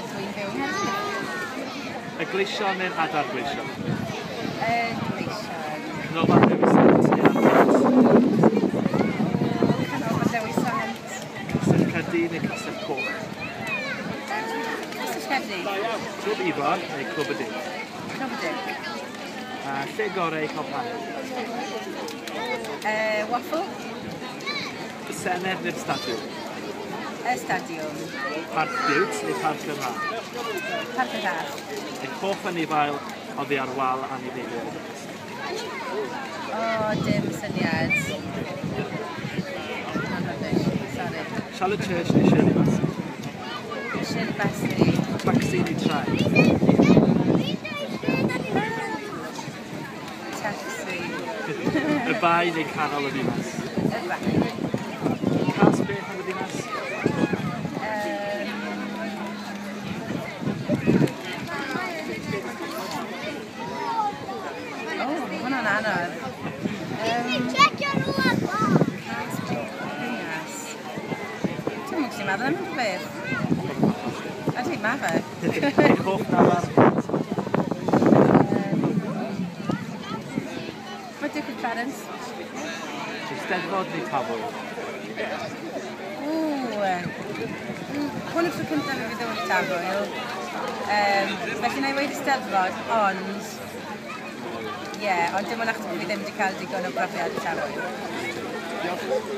dwi'n byw yng Nghaerdydd. Y gleision neu'r adar gleision? Y gleision. Canolfan Dewi Sant neu Argos? Canolfan Dewi Sant. Castell Caerdydd neu Castell Coch? Castell Caerdydd. Clwb Ifor neu Clwb y Dug? Clwb y Dug. A lle gorau i cael paned? Waffle. Y Senedd neu'r Stadiwm? Y Stadiwm. Parc Biwt neu Parc yr Haf? Parc yr Haf. Eich hoff anifail oddi ar wal anifeiliaid? O, dim syniad. Mae'n rubbish, sorry. Charlotte Church neu Shirley Bassey? Shirley Bassey. Taxi neu traed? Taxi. Y Bae neu canol y ddinas? Y Bae. Cas beth am y ddinas? O, mae hwnna'n anodd. Cas beth am y ddinas? Dwi'm yn gallu meddwl am unrhyw beth. Ydy, ma fe. Eich hoff dafarn? Mae Duke of Clarence. Eisteddfod neu Tafwyl? Ww. Hwn yw'r tro cyntaf i fi ddod i Tafwyl. Felly na i weud Eisteddfod, ond... Ie, ond dim ond achos bod fi ddim wedi cael digon o brofiad Tafwyl. Diolch.